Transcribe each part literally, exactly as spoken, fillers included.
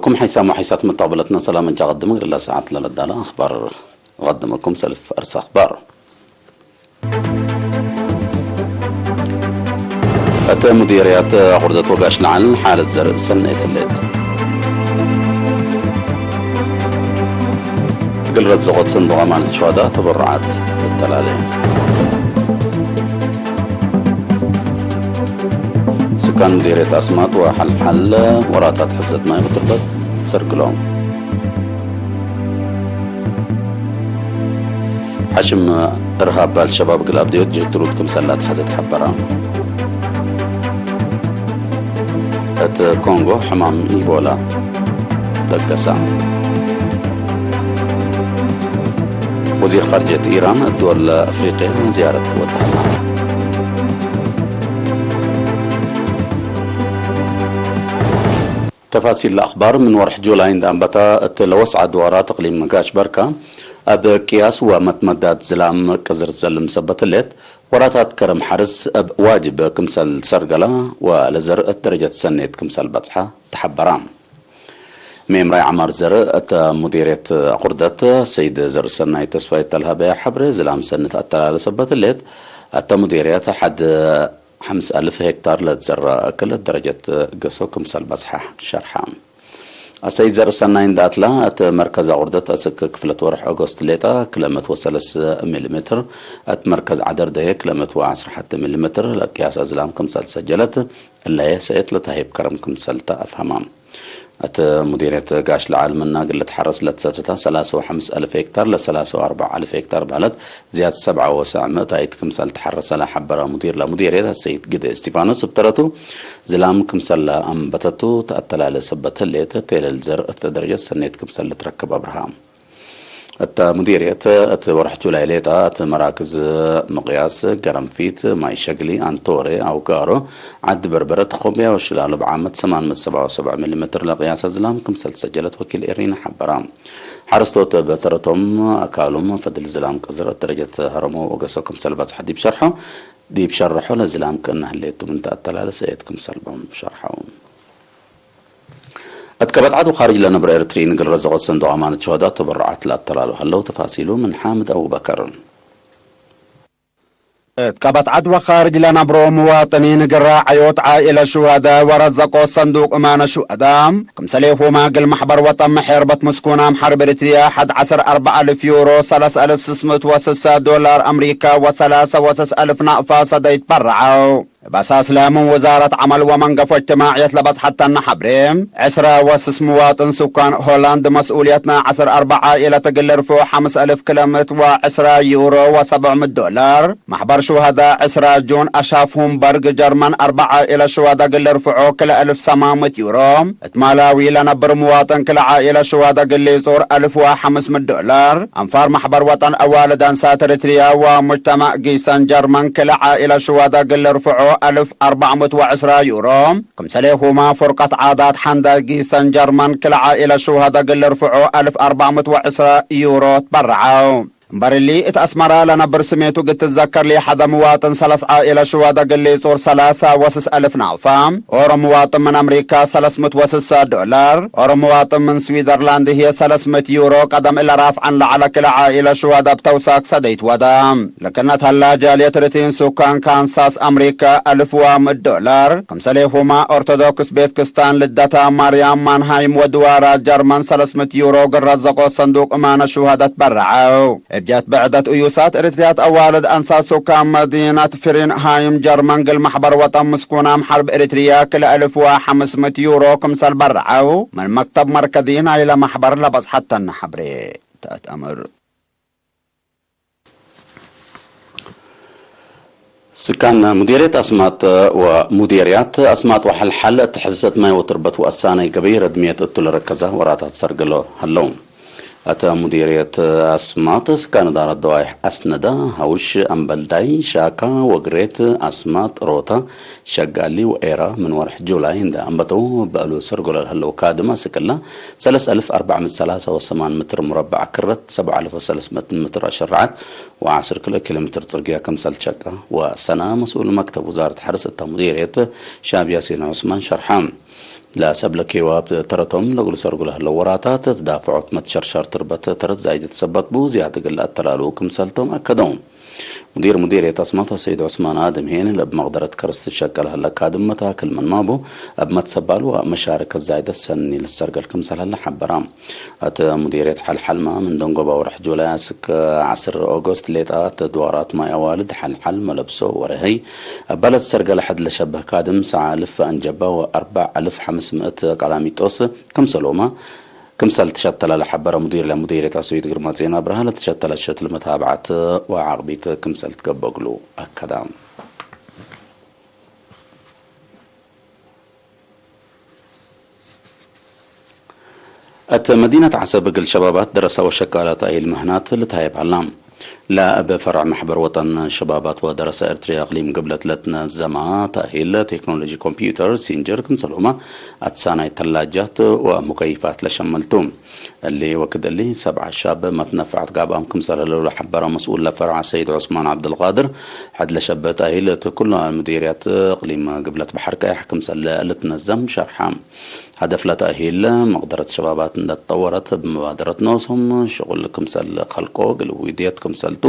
እም ሐይሳም ወሐይሳት መተቅብለትነ ሰላም እንጃ ቀድም እግል ለሰዓት ለለዳለ አኽባር እቀድመኩም ሰልፍ አርስ አኽባር። እት ሙዲርያት አቁርደት ወጋሽ ለዐል ሓለት ዘርእ ሰኔት ህሌት። እግል ረዘቆት ሰንዱቅ አማነት ሸዋዳ ተበሩዓት እተላሌ። ሱካን ሙዲርየት አስማጥ ወሐልሐል ወራታት ሕፍዘት ማይ ወትርበት ሰርግሎም። ሐሽም እርሃብ አልሸባብ እግል አብደዮት ጅህት ትሩድ ክምሰል ለአትሐዘት ሐበራ። እት ኮንጎ ሕማም ኢቦላ ደገሳ። ወዚር ኻርጀት ኢራን እት ድወል አፍሪቅያ ዝያረት ወድ ሀላ። ተፋሲል ለአኽባር። ምን ወርሕ ጁላይ እንደ አንበተ እት ለወስዐ ድዋራት እቅሊም ጋሽ በርካ እብ ቅያስ ወመትመዳት ዝላም ቅዝር ዘልም ሰበት ህሌት፣ ወራታት ከረም ሐርስ እብ ዋጅብ ክምሰል ሰርገላ ወለዘርእ ደረጀት ሰኔት ክምሰል በጽሐ ተሐበራ። ሜምራይ ዐማር ዘርእ እተ ሙዲርየት አቁርደት ሰይድ ዘርእ ሰናይ ተስፋይ እተ ለሀበየ ሐብሬ፣ ዝላም ሰኒ ተአተላለ ሰበት ህሌት፣ እተ ሙዲርየት ሐድ ሐምስ አልፍ ሄክታር ለትዘራ እክል ደረጀት ገሶ ክምሰል በጽሐ ሸርሐ። አሰይድ ዘርእ ሰናይ እንደ አትላ፣ እት መርከዝ አቁርደት አስክ ክፍለት ወርሕ ኦጎስት ሌጠ ክለ ምእት ወሰለስ ሚሊሜትር፣ እት መርከዝ ዐደር ደሄ ክለ ምእት ወዐስር ሐቲ ሚሊሜትር ለቅያስ አዝላም ክምሰል ሰጀለት፣ እለ ሰእየት ለተሀይብ ከረም ክምሰል ተአፍሀማ። እት ሙዲርየት ጋሽ ለዐል ምና እግል ልትሐረስ ለትሰተተ ሰላሳ ወሐምስ አልፍ ሄክታር ለሰላሳ ወአርበዕ አልፍ ሄክታር በህለት ዝያድ ሰብዓ ወሰዕ ምእታይት ክምሰል ተሐረሰ ለሐበረ ሙዲር ለሙዲርየት አሰይድ ግደ እስቲፋኖስ እብ ተረቱ፣ ዝላም ክምሰል ለአንበተቱ ተአተላለ ሰበት ህሌት፣ ቴለል ዘርእ እት ደረጀት ሰኔት ክምሰል ልትረክብ አብርሃ። እተ ሙዲርየት እት ወርሕ ጁላይ ሌጠ እት መራክዝ ምቅያስ ገረንፊት፣ ማይ ሸግሊ፣ አንቶሬ፣ አውጋሮ፣ ዐዲ በርበረ፣ ተኮምብያ ወሽላሎ ብዓመት ሰማን ምእት ሰብዓ ወሰብዕ ሚሊሜትር ለቅያስ አዝላም ክምሰል ሰጀለት ወኪል ኤሪና ሐበራ። ሐረስቶት እብ ተረቶም አካሉም ፈድል ዝላም ቅዝር እት ደረጀት ሀረሞ ወገሶ ክምሰል በጽሐ ዲብ ሸርሖ፣ ዲብ ሸርሖ ለዝላም ክእነ ህሌቱ ምን ተአተላለ ሰእየት ክምሰል ቦም ሸርሐው። እት ቀበት ዐድ ወኻርጅ ለነብሮ ኤረትርዪን እግል ረዘቆት ሰንዱቅ አማነት ሸሆዳት ተበሩዓት ለአተላሉ ሀለው። ተፋሲሉ ምን ሓምድ አቡበከር። እት ቀበት ዐድ ወኻርጅ ለነብሮ ምዋጥኒን እግል ራዐዮት ዓኢለት ሹሀዳ ወረዘቆት ሰንዱቅ እማነት ሹሀዳ፣ ክምሰሌሁመ እግል መሕበር ወጠን መሕየርበት ምስኩን አምሐርብ ኤረትርያ ሐድ ዐስር አርበዕ አልፍ ዩሮ፣ ሰለስ አልፍ ስስ ምእት ወስሳ ዶላር አምሪካ ወሰላሰ ወስስ አልፍ ናቅፋ ሰደይ ትበረዐው። እብ አሳስ ለምን ውዛረት ዐመል ወመንገፎ እጅትማዕየት ለበጽሐተነ ሐብሬ፣ ዕስረ ወስስ ምዋጥን ሱካን ሆላንድ መስኡልየትነ ዐስር አርበዕ ዓኢለት እግል ልርፍዑ ሐምስ አልፍ ክለ ምእት ወዕስራ ዩሮ ወሰብዕ ምእት ዶላር፣ መሕበር ሹሀዳ ዕስራ ጁን አሻፍ ሁምበርግ ጀርመን አርበዕ ዓኢለት ሹሀዳ እግል ልርፍዑ ክለ አልፍ ሰማን ምእት ዩሮ፣ እት ማላዊ ለነብር ምዋጥን ክለ ዓኢለት ሹሀዳ እግል ሊጹር አልፍ ወሐምስ ምእት ዶላር፣ አንፋር መሕበር ወጠን አዋልድ አንሳት ኤረትርያ ወሙጅተማዕ ጊሰን ጀርመን ክለ ዓኢለት ሹሀዳ እግል ልርፍዑ አልፍ አርበዕ ምእት ወዕስራ ዩሮ፣ ክምሰሌሁመ ፉርቀት ዓዳት ሐንዳይ ጊሰን ጀርመን ክለ ዓኢለት ሹሀዳ እግል ልርፍዑ አልፍ አርበዕ ምእት ወዕስራ ዩሮ ትበረዐው። እምበር እሊ፣ እት አስመራ ለነብር ስሜቱ እግል ትዘከር ለሐደ ምዋጥን ሰለስ ዓኢለት ሹሀዳ እግል ሊጹር ሰላሳ ወስስ አልፍ ናቅፋ፣ ኦሮ ምዋጥን ምን አምሪካ ሰለስ ምእት ወስሳ ዶላር፣ ኦሮ ምዋጥን ምን ስዊደርላንድ ህዬ ሰለስ ምእት ዩሮ፣ ቀደም እለ ራፍዐን ለዐለ ክለ ዓኢለት ሹሀዳ እብ ተውሳክ ሰደይት ወዳ። ለክነት ሀላ ጃልየት ኤረትርዪን ሱካን ካንሳስ አምሪካ አልፍ ወምእት ዶላር፣ ክምሰሌሁመ ኦርቶዶክስ ቤት ክስታን ልደታ ማርያም ማንሃይም ወድዋራት ጀርመን ሰለስ ምእት ዩሮ እግል ረዘቆት ሰንዱቅ እማነት ሹሀዳ ትበረዐው። እብ ጀት ብዕደት እዩሳት ኤረትርያት አዋልድ አንሳት ሱካን መዲነት ፍሪንሃይም ጀርመን እግል መሕበር ወጠን ምስኩን አምሐርብ ኤረትርያ ክልኤ አልፍ ወሐምስ ምእት ዩሮ ክምሰል በረዐው፣ ምን መክተብ መርከዚ ናይለ መሕበር ለበጽሐተነ ሐብሬ ተአትአምር። ስካን ሙዴርየት አስማጥ ወሙዴርያት አስማጥ ወሐልሐል እት ሕፍዘት ማይ ወትርበት ወአሳናይ ገበይ ረድምየት እቱ ለረከዛ ወራታት ሰርግሎ ሀለው። እተ ሙዴርየት አስማጥ ስካን እዳረት ደዋይሕ አስነደ፣ ሐውሽ፣ አምበልዳይ፣ ሻካ፣ ወግሬት፣ አስማጥ፣ ሮታ፣ ሸጋሊ ወኤራ ምን ወርሕ ጁላይ እንደ አንበተው በእሉ ሰርግሎ ለሀለው ካድም አስክ እለ ሰለስ አልፍ አርበዕ ምእት ሰላሳ ወሰማን ምትር ሙረበዕ ክረት፣ ሰብዕ አልፍ ወሰለስ ምእት ምትር አሸረዐት ወዐስር ኪሎ ሜትር ጽርግያ ክምሰል ሸቀ ወሰና መስኡል መክተብ ውዛረት ሐርስ እተ ሙዴርየት ሻብያ ሴን ዑስማን ሸርሐ። ለሰብለ ኬዋብ ተረቶም ለእግሉ ሰርጉ ለህለው ወራታት፣ ተዳፍዖት መትሸርሸር ትርበት ተረት ዛይደት ሰበት ቡ፣ ዝያድ እግል ለአተላሉ ክምሰልቶም አከደው። ሙዲር ሙዲርየት አስማት ሰይድ ዑስማን አድም ሄን፣ ለእብ መቅደረት ከርስ ትሸቀል ህለ ካድም መታክል ምንማቡ፣ እብ መትሰባል ወመሻረከት ዛይደት ሰኒ ልሰርገል ክምሰል ህለ ሐበራ። እት ሙዲርየት ሐልሐልመ፣ ምን ደንጎባ ወርሕ ጁላይ እስክ ዐስር ኦጎስት ሌጣ፣ እት ድዋራት ማይ አዋልድ ሐልሐልመ ለብሶ ወረሀይ፣ እበ ለትሰርገለ ሐድ ለሸበህ ካድም፣ ሰዓ እልፍ አንጀባ ወአርበዕ እልፍ ሐምስ ምእት ቀላሚጦስ ክምሰሎመ፣ ክምሰል ትሸተለ ለሐበረ ሙዲር ለሙዲርየት አስዊት ግርማጼን አብርሃ፣ ለትሸተለ ሸትል መታብዐት ወዓቅቢት ክምሰል ትገበእ እግሉ አከደ። እት መዲነት ዐሰብ እግል ሸባባት ደረሰ ወሸቃለ ተእሂል ምህናት ልትሀየብ ሀላ። ለእብ ፈርዕ መሕበር ወጠን ሸባባት ወደረሰ ኤርትርየ አቅሊም ግብለት ለትነዘመ ተእሂል ቴክኖሎጂ ኮምፒውተር ሲንጀር ክምሰልሁመ አትሳናይ ተላጃት ወሙከይፋት ለሸምልቱ። እሊ ወክድ እሊ ሰብዓ ሻብ መትነፈዐት ጋብአም ክምሰል ህለው ለሐበረ መስኡል ለፈርዕ ሰይድ ዑስማን ዐብደልቃድር፣ ሐድ ለሸበ ተእሂል እት ኩሉ ሙዲርያት እቅሊም ግብለት በሐር ቀያሕ ክምሰል ልትነዘም ሸርሐ። ሀደፍ ለተእሂል መቅደረት ሸባባት እንደ ተጠወረት፣ እብ መባደረት ኖሶም ሽቁል ክምሰል ከልቆ እግል ውዴት ክምሰልቱ፣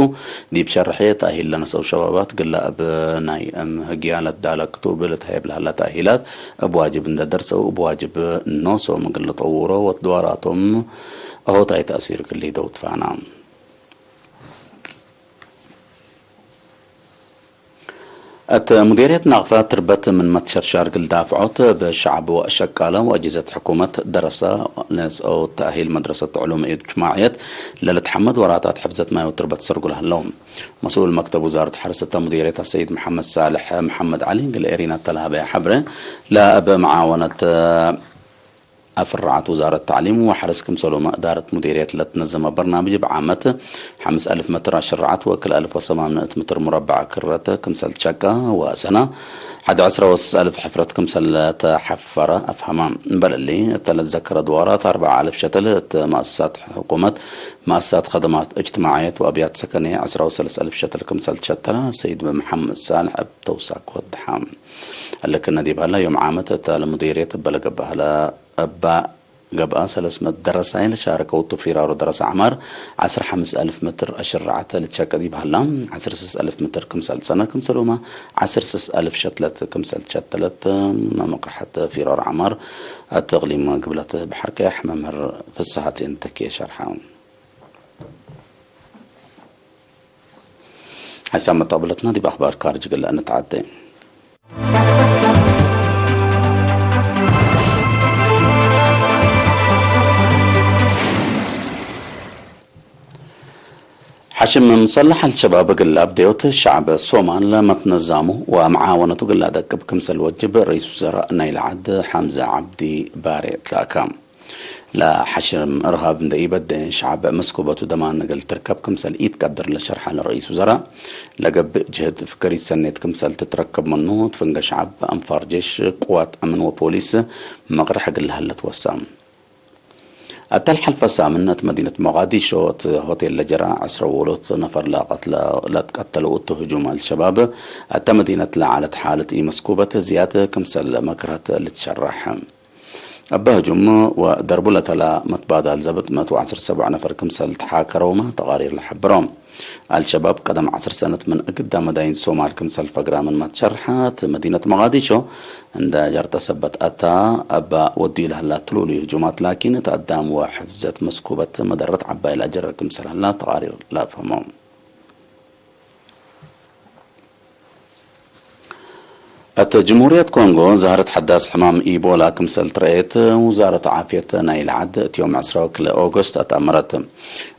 ዲብ ሸርሐ ተእሂል ለነሰው ሸባባት ግላ እብ ናይ እም ህግያ ለትዳለ ክቱብ ልትሀየብ ለሀላ ተእሂላት እብ ዋጅብ እንደ ደርሰው፣ እብ ዋጅብ ኖሶም እግል ልጠውሮ ወትድዋራቶም አሆታይ ተእሲር እግል ሊደው ትፋና። እት ሙዴርየት ናቅፋ ትርበት ምን መትሸርሻር እግል ዳፍዖት፣ እብ ሸዕብ ወሸቃለ ወአጅህዘት ሕኩመት ደረሰ ነስአው ተእሂል መድረሰት ዕሉም እጅትማዕየት ለልትሐመድ ወራታት ሕፍዘት ማይ ወትርበት ሰርጉ ለህለው። መስኡል መክተብ ውዛረት ሐርስ እተ ሙዴርየት አሰይድ መሐመድ ሳልሕ መሐመድ ዐሊ እግል ኤሪና እተ ለሀበየ ሐብሬ፣ ለእብ መዓወነት አፍራዐት ውዛረት ተዕሊም ወሐርስ ክምሰልሁመ እዳረት ሙዴርየት ለትነዘመ በርናምጅ እብ ዓመት ሐምስ አልፍ መትር አሽራዐት ወክልኤ አልፍ ወሰማንምእት ምትር ሙረበዕ ክረት ክምሰል ትሸቀ ወሰነ ሐድ ዐስረ ወስስ አልፍ ሕፍረት ክምሰል ለተሐፈረ አፍሀመ። እምበል እሊ እተ ለትዘከረ ድዋራት አርበዕ አልፍ ሸትል እት መአሰሳት ሕኩመት፣ መአሰሳት ከደማት እጅትማዕየት ወአብያት ሰከንየ ዐስረ ወሰለስ አልፍ ሸትል ክምሰል ትሸተለ ሰይድ መሐመድ ሳልሕ እብ ተውሳክ ወድሐ። እሊ ክእነ ዲብ ሀላ ዮም ዓመት እተ ለሙዴርየት እበ ለገብአ ሀላ እባ ገብአ ሰለስ ምእት ደረሳይ ለሻረከው ቱ ፊራሮ ደረሰ ዐማር ዐስር ሐምስ አልፍ ምትር አሽራዐተ ልትሸቀ ዲብ ሀላ፣ ዐስር ስስ አልፍ ምትር ክምሰል ሰነ ክምሰልሁመ ዐስር ስስ አልፍ ሸትለት ክምሰል ትሸተለት መመቅርሐት ፊራሮ ዐማር እት እቅሊም ግብለት በሐር ቀያሕ መምህር ፍስሐ ቴን ተኪየ ሸርሐ። ሐሳብ መጣብለትና ዲብ አኽባር ካርጅ እግል እንትዓዴ። ሐሽም ሙሰለሕ አልሸባብ እግል አብደዮት ሸዕብ ሶማል መትነዛሙ ወመዓወነቱ እግል ለአደቅብ ክምሰል ወጅብ ርኢስ ውዘራእ ናይለ ዐድ ሐምዘ ዐብዲ ባሬ ትላከ። ለሐሽም እርሃብ እንደ ኢበዴ፣ ሸዐብ መስኩበቱ ደማን እግል ትርከብ ክምሰል ኢትቀድር ለሸርሐ ለረኢስ ውዘራእ፣ ለገብእ ጅህድ ፍክሪት ሰኔት ክምሰል ትትረከብ ምኑ፣ ትፍንገ ሸዐብ፣ አንፋር ጄሽ፣ ቅዋት አምን ወፖሊስ መቅርሕ እግል ለሀለ ትወሳ። እተ ለሐልፈ ሳምን እት መዲነት ሞቃዲሾ እት ሆቴል ለጀረ ዐስረ ወሎት ነፈር ለቀትለ፣ ለትቀተለው እቱ ህጁም አልሸባብ፣ እተ መዲነት ለዐለት ሓለት ኢመስኩበት ዝያድ ክምሰል መክርሀት ልትሸረሕ። እበ ህጁም ወደርቡ ለተላ መትባዳል ዘብጥ ምእት ወዐስር ሰብዕ ነፈር ክምሰል ተሓከረውመ ተቃሪር ለሐብሮ። አልሸባብ ቀደም ዐስር ሰነት ምን እግዳ መዳይን ሶማል ክምሰል ፈግራ ምንመ ትሸርሐት፣ መዲነት ሞቃዲሾ እንደ ጀርተ ሰበት አታ፣ እበ ወድዩ ለህላ ትሉሉይ ህጁማት ላኪን፣ እት አዳም ወሕፍዘት መስኩበት መደረት ዐባይ ለአጀረ ክምሰል ህላ ተቃሪር ለአፍህሞ። እት ጅምሁርየት ኮንጎ፣ ዛህረት ሐዳስ ሕማም ኢቦላ ክምሰል ትረኤት፣ ውዛረት ዓፍየት ናይለ ዐድ እት ዮም ዐስራ ወክልኤ ኦገስት አትአመረት።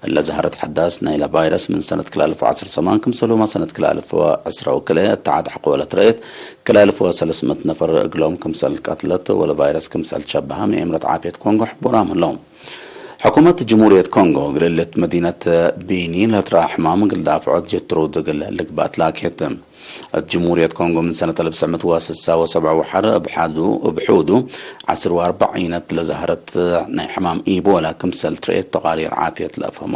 እለ ዛህረት ሐዳስ ናይለ ቫይረስ ምን ሰነት ክልኤ አልፍ ወዐስር ሰማን ክምሰልሁመ ሰነት ክልኤ አልፍ ወዐስራ ወክልኤ እት ዐድ ሐቆ ለትረኤት፣ ክልኤ አልፍ ወሰለስ ምእት ነፈር እግሎም ክምሰል ቀትለት ወለቫይረስ ክምሰል ትሸበሀ ምኤምረት ዓፍየት ኮንጎ ሕቡራም ህለው። ሕኩመት ጅምሁርየት ኮንጎ፣ እግል እት መዲነት ቤኒ ለትረአ ሕማም እግል ዳፍዖት ጀትሩድ እግል ልግባእ ትላኬት። እት ጅምሁርየት ኮንጎ ምን ሰነት አልፍ ትስዕ ምእት ወስሳ ወሰብዓ ወሐር እብ ሐዱ፣ እብ ሑዱ ዐስር ወአርበዕ ዒነት ለዛህረት ናይ ሕማም ኢቦላ ክምሰል ትረኤት ተቃሪር ዓፍየት ለአፍህሞ።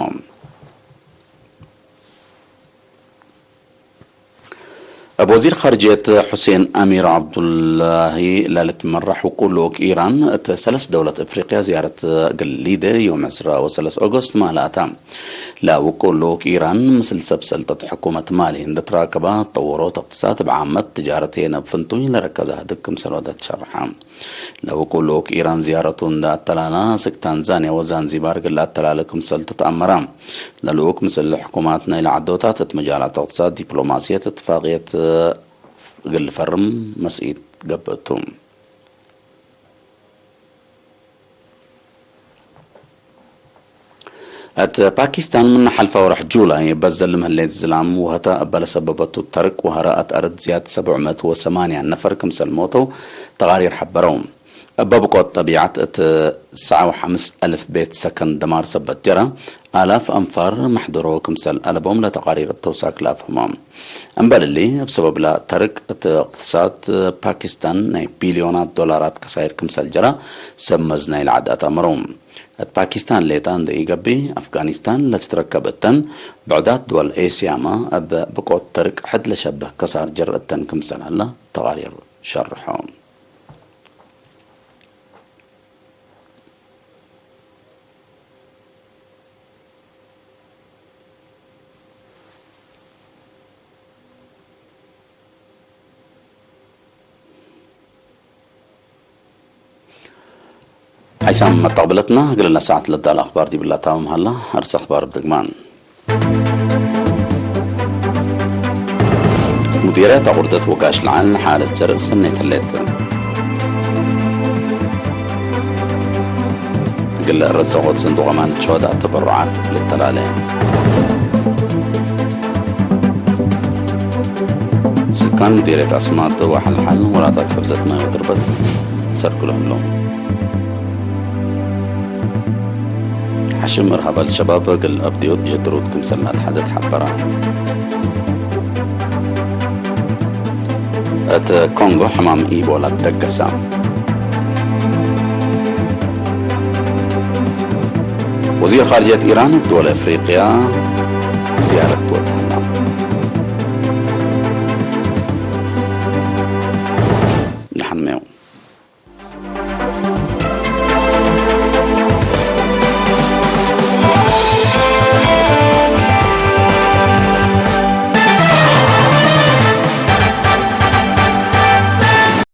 እብ ወዚር ኻርጅየት ሑሴን አሚር ዐብዱላሂ ለልትመራሕ ውቁል ልኡክ ኢራን እት ሰለስ ደውለት እፍሪቅያ ዝያረት እግል ሊዴ ዮም ዕስራ ወሰለስ ኦገስት ማልአታ። ለውቁል ልኡክ ኢራን ምስል ሰብ ሰልጠት ሕኩመት ማሊ እንዴ ትራከበ፣ ተጠውሮት እቅትሳድ እብ ዓመት ትጃረትዬ እብ ፍንቱይ ለረከዘ ሀድግ ክምሰል ወደ ትሸርሐ። ለውቁል ልኡክ ኢራን ዝያረቱ እንዴ አተላላ፣ አስክ ታንዛንያ ወዛንዚባር እግል ለአተላለ ክምሰል ትትአመረ። ለልኡክ ምስል ሕኩማት ናይለ ዐዶታት እት መጃላት እቅትሳድ፣ ዲፕሎማስየት፣ እትፋቅየት እግል ልፈርም መስኢት ገብእ ቱ። እት ፓኪስታን ምነ ሐልፈ ወርሕ ጁላይ እበ ዘልም ህሌት ዝላም ወህተ እበ ለሰበበቱ ተርቅ ወሀረአት አርድ ዝያድ ሰብዕ ምእት ወሰማንያ ነፈር ክምሰል ሞተው ተቃሪር ሐበረው። እበ ብቆት ጠቢዐት እት ሰዓ ወሐምስ አልፍ ቤት ሰከን ደማር ሰበት ጀረ፣ አላፍ አንፋር መሕደሮ ክምሰል አለቦም ለተቃሪር እተውሳክ ለአፍህሞ። እምበል እሊ፣ እብ ሰበብ ለተርቅ እት እቅትሳድ ፓኪስታን ናይ ቢልዮናት ዶላራት ከሳይር ክምሰል ጀረ፣ ሰብ መዝ ናይለ ዐድ አትአመረው። እት ፓኪስታን ሌጣ እንዴ ኢገብእ፣ አፍጋኒስታን ለትትረከብ እተን ብዕዳት ድወል ኤስያመ እብ ብቆት ተርቅ ሕድ ለሸብህ ከሳር ጀር እተን ክምሰል ሀለ ተቃሪር ሸርሖ። ሓይሳም መተቅብለትና፣ እግል ለሰዓት ለዳለ አክባር ዲብላ ታምም ሀላ። አርስ አክባር እብ ድግማን። ሙዲርየት አቁርደት ወጋሽ ለዐል ሓለት ዘርእ ሰኔት ህሌት። እግል ረዘቆት ሰንዱቅ አማነት ሸሆዳት ተበሩዓት ልተላለ። ስካን ሙዲርየት አስማጥ ወሐልሐል ወላታት ሕፍዘት ማይ ወድርበት ሰርክሎ ህሎም። ሐሽም እርሃብ አልሸባብ እግል አብድዮት ጀድሮት ክምሰል ለአትሐዘት ሐበረ። እት ኮንጎ ሕማም ኢቦላ ትደገሰ። ወዚር ኻርጅየት ኢራን እብ ድወል አፍሪቅያ ዝያረት ወደ።